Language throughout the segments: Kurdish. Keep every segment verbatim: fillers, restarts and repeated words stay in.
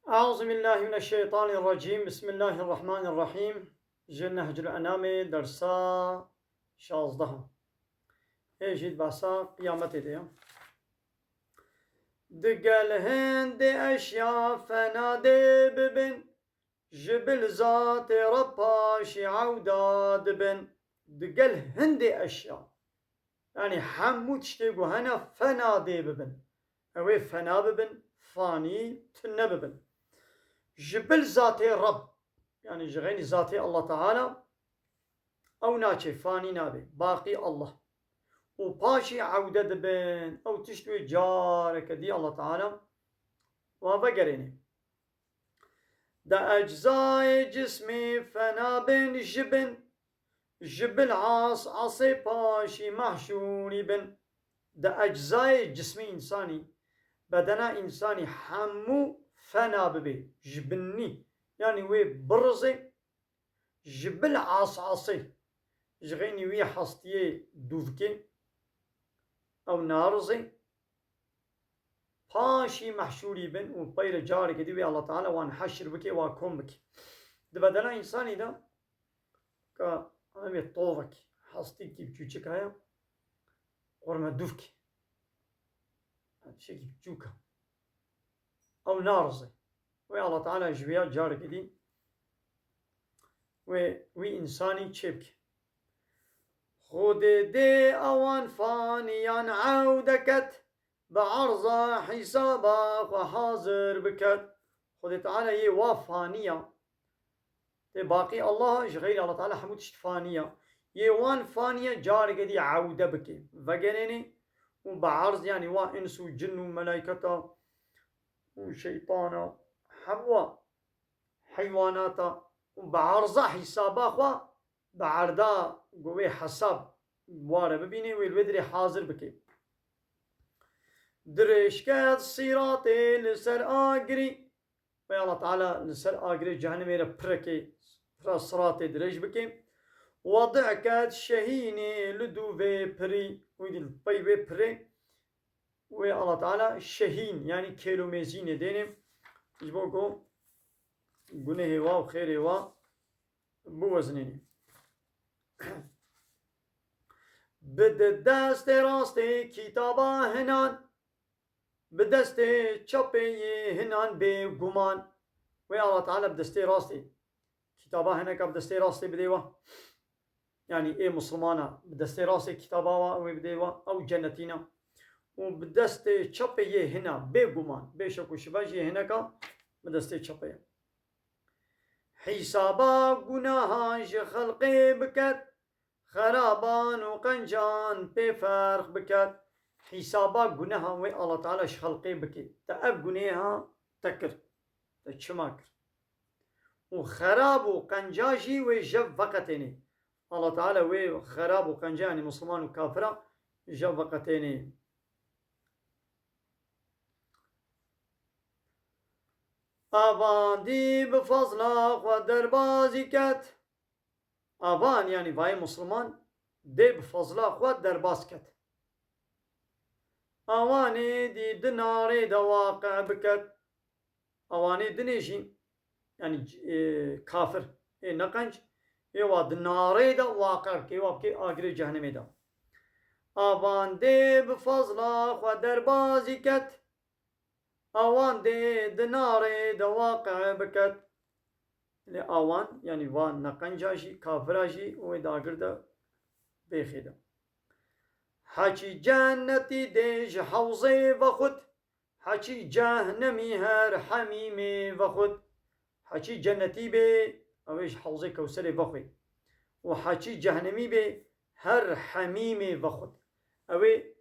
Eûzubillahimineşşeytanirracîm. Bismillahirrahmanirrahîm. Ji Nehcul Enamê dersa şazdeh. Ê jî di behsa qiyametê de ye. Digel hindê eşya fena dê bibin, ji bil zatê Reb paşî ewda dibin. Digel hindê eşya. Yanî hemû tiştê ku hene fena dê bibin. Ew ê fena bibin, fanî, tune bibin. Ji bil zatê Reb, yanî ji xeynî zatê Allah Teala, ew naçe, fanî nabe, baqî Allah. Û paşî ewde dibin, ew tişt wê careke dî Allah Teala wa vegerêne. Di eczayê cismê fena bin ji bin, ji bil as asê paşî mehşûrî bin. Di eczayê cismê însanî, bedena însanî hemû fena bibe, ji binî, yanî wê birizê, ji bil as asê, ji xeynî wî hestiyê dûvkê, ew narizê, paşî mehşûrî bin û peyre carekê dî wê Allah Teala wan heşr bike, wan kom bike. Di bedena însanî de ka em ê tovek, hestîkî biçûçik heye, qurmedûvk, tiştekî biçûk e. Ew narizê. Wê Allah Teala ji wê ya carekê dî wê wî însanî çêbike. Xwedê dê ewan faniyan ewde ket, bi erza hîsaba xwe hazir biket. Xwedê Teala yê wa faniya, tê baqî Allah, ji xeyrî Allah Teala hemû tişt faniya. Yê wan faniya carekê dî ewde bike, vegerêne û bi erz, yanî wa îns û cin û melayketa û şeytana, hemû heywanata û bi erza hîsaba xwe, bi erda ku wê hesab ware bibîne, wê li wê dirê hazir bike. Dirêj ket sîratê li ser agirî. Wê Allah Teala li ser agirê cehennemê re pireke, pira siratê dirêj bike. Wedi'ket şehînê li dûvê pirî. Wî dî li pey wê pirê. Wê Allah Teala şehîn, yanî kêlomêzînê dêne. Ji bo ku gunehê wa û xêrê wa biwezinêne. Bi di destê rastê kitaba hinan, bi destê çapê yê hinan bê guman. Wê Allah Teala bi destê rastê, kitaba hineka bi destê rastê bidê wa. Yanî ê Muslimana bi destê rastê kitaba wa wê bidê wa, ew cennetîna. Û bi destê çapê yê hina, bê guman, bê şek û şibe jî hineka bi destê çapê ye. Hîsaba gunahan ji xelqê biket, xeraban û qencan pê ferq biket. Hîsaba gunehan wê Allah Teala ji xelqê bike. Te ev guneha te kir. Te çima kir? Û xerab û qenca jî wê jev veqetênê. Allah Teala wê xerab û qenca, yanî Musliman û kafira, jev veqetênê. Avandî bi fazla xwe derbazî ket. Avan, yanî vayê Musliman, dê bi fazla xwe derbas ket. Awanê dî di narê de waqe biket. Awanê dinê jî, yanî, e, kafir, ê neqenc, ê wa di narê de waqe bike, ê wa bike agirê cehennemê de. Avan dê bi fazla xwe derbazî ket. Awan dê di narê de waqe biket. Lê awan, yanî van neqenca jî, kafira jî, wê dagir de bêxê de. Heçî cennetî dê ji hewzê vexwit, heçî cehnemî her hemîmê vexwit. Heçî cennetî bê, ew ê ji hewzê Kewserê vexwê. Û heçî cehnemî bê, her hemîmê vexwit. Ew ê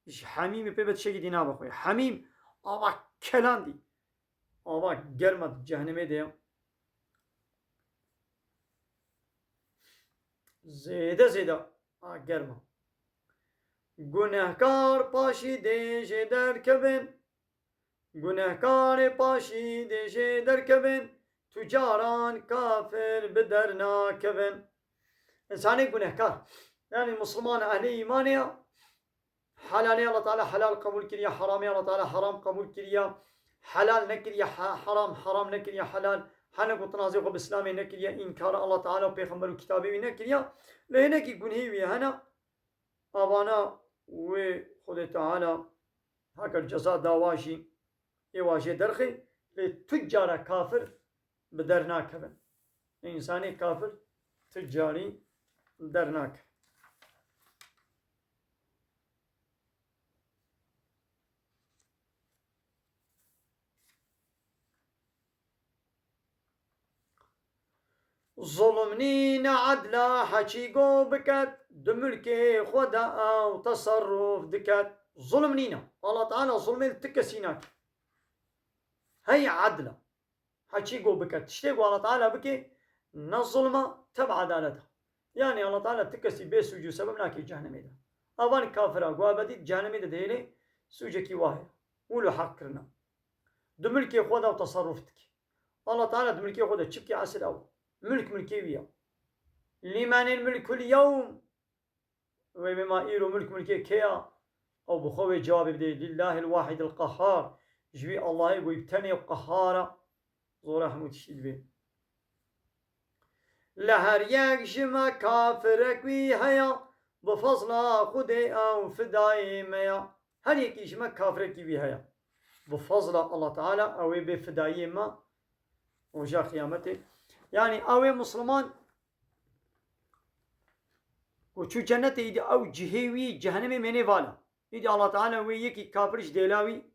ji hemîmê pê be tiştekî dî nabe xwe. Hemîm, ava kelandî. Ava germa di cehennemê de ye. Zêde zêde a germa. Gunehkar paşî dê jê derkevin. Gunehkarê paşî dê jê derkevin. Tucaran kafir bi dernakevin. Însanê gunehkar. Yanî Musliman ehlê îmanê ya. Helalê Allah Teala helal qebûl kiriya, heramê Allah Teala heram qebûl kiriya. helal nekiriye ha-, heram, heram nekiriye helal, hene ku tinazê xwe bi Îslamê nekiriye, înkara Allah Teala û Pêxember û kitabê wî nekiriye, lê hinekî gunhê wî hene, avana wê Xwedê Teala heker ceza dawa jî ê wa jê derxê, lê tu cara kafir bi dernakevin. Însanê kafir tu carî dernakeve. Zulm nîne edla heçî go biket, di milkê xwe de ew teserruf diket. Zulm nîne. Allah Teala zulmê li ti kesî nake. Hey edla. Heçî go biket. Tiştê ku Allah Teala bike, ne zulma, teb edalet e. Yani Allah Teala ti kesî bê sûc û sebeb nake cehennemê de. Avan kafira ku ebedî cehennemê de dihêle, sûcekî wa heye. Wilo heq kirina. Di milkê xwe de teserruf dike. Allah Teala di milkê xwe de çi bike, esil ew. Milk milkê wî ye. Lîmenil milkul yewm. Wê bê ma îro milk milkê kê ya? Ew bi xwe wê cewabê bidê. Lillahil wahidil qehhar. Ji wî Allahê ku bi tenê qehhar e. Zora hemû tiştî dibê. Li her yek ji me kafirek wî heye, bi fezla Xwedê ew fidayê me ya. Her yekî ji me kafirekî wî heye. Bi fezla Allah Teala ew ê bê fidayiyê me roja qiyametê. Yani ew ê Musliman ku çû cennetê, îdî ew cihê wî cehennemê mênê vala. Îdî Allah Teala wê yekî kafir ji dêla wî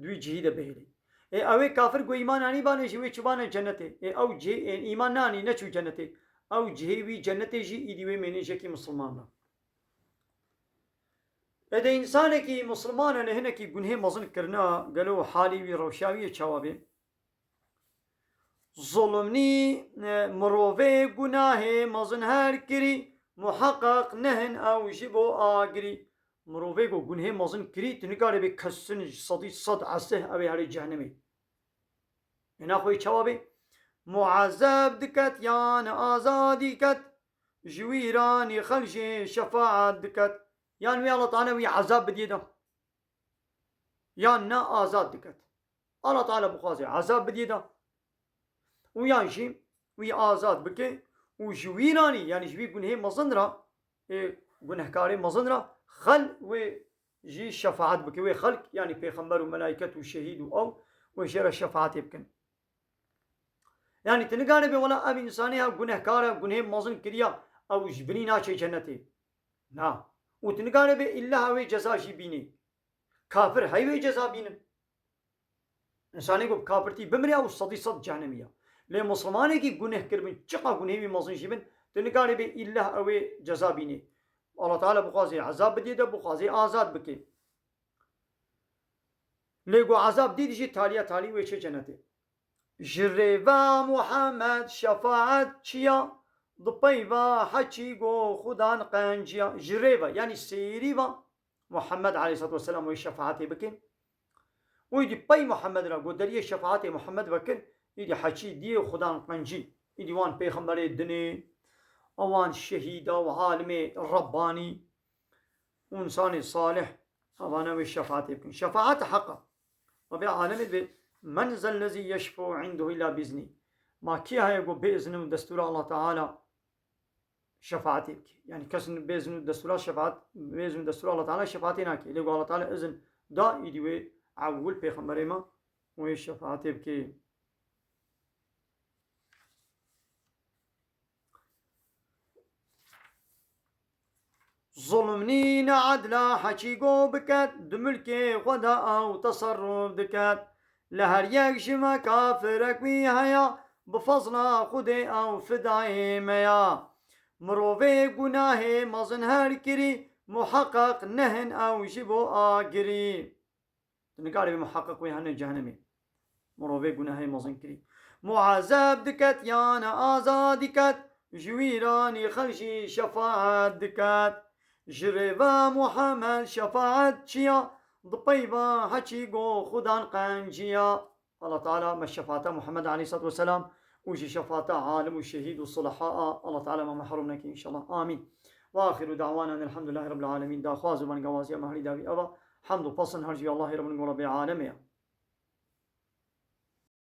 di wî cihî de bihêlê. Ê ew ê kafir ku îman anî bane jî wê çi bane cennetê. Ê ew cihê, ê îman neanî, neçû cennetê. Ew cihê wî cennetê jî îdî wê mênê jekî misilman be. Ê de însanekî misilman e, hinekî gunhê mezin kirina, gelo halî wî, rewşa wî yê çawa bê? Zulm nî, e, mirovê gunahê mezin her kirî, muheqeq nehin ew ji bo agirî. Mirovê ku gunhê mezin kirî, tu nikarê bê kesin ji sedî sed esih ew ê herê cehennemê. Ê naxwe çawa bê? Muezeb diket yan azadî ket, ji wî ranî xelk jê şefaet diket. Yan wê Allah Teala wî ezab bidiyê de. Yan ne azad diket. Allah Teala bixwaze ezab bidiyê de. Û yan jî wî azad bike û ji wî ranî, yani ji wî gunhê mezin ra, ê gunehkarê mezin ra xel wê jî şefaet bike. Wê xelk, yani pêxember û melaiket û şehîd û ew, wê jê re şefaetê bikin. Yani tu nikarê bê wela ev însanê ha gunehkar e, gunhê mezin kiriya, ew ji binî naçe cennetê. Na. Û tu nikarê bê illa ew ê ceza jî bînê. Kafir hey wê ceza bînin. Însanê ku bi kafirtî bimire ew sedî sed cehennemî ya. Lê misilmanekî guneh kiribin, çiqa gunhê wî mezin jî bin, tu nikarê bê illa ew ê ceza bînê. Allah Teala bixwazê ezab bidiyê de, bixwazê azad bikê. Lê ku ezab dît jî taliya talî wê çê cennetê. Ji rê ve Muhammed şefaet çiya, di pey ve heçî go xudan qenciya. Ji rê ve, yani sêrî ve Muhammed aleyhissalatu vesselam wê şefaetê bikin. Û îdî pey Muhammed re, go deriyê şefaetê Muhammed vekin, îdî heçî diyê xudan qencî. Îdî wan pêxemberê dinê, ewan şehîda û alimê Rebbanî, û însanê salih, evana wê şefaetê bikin. Şefaet heq e. Rabê alemê dibê, "Men zellezî yeşfe'u indehu illa biiznî." Ma kî heye ku bê izin û destûra Allah Teala şefaetê bike? Yani kes bê izin û destûra şefaet, bê izin û destûra Allah Teala şefaetê nake. Lê ku Allah Teala izin da, îdî wê ewil pêxemberê me wê şefaetê bike. Zulm nîne edla heçî go biket, di milkê xwe de ew teserruf diket. Li her yek ji me kafirek wî heye, bi fezla Xwedê ew fidayê me ya. Mirovê gunahê mezin her kirî, muheqeq nehin ew ji bo agirî. Tu nikarî bê muheqeq wê hene cehennemê. Mirovê gunehê mezin kirî. Muezeb diket yan azadî ket, ji wî ranî xelk jî şefaet diket. Ji rê ve Muhammed şefaet çiya, di pey ve heçî go xudan qenciya. Allah Teala me şefaeta Muhammed aleyhissalatu vesselam û jî şefaeta alim û şehîd û sulaha a Allah Teala me mehrum neke înşallah. Amîn. Ve axiru da'wana elhamdülillahi rabbil alemin. Daxwaz û bengawaziya me herî dawî eva. Hemd û pesn her jî Allahê Rabbin, Rabbê alemê ya.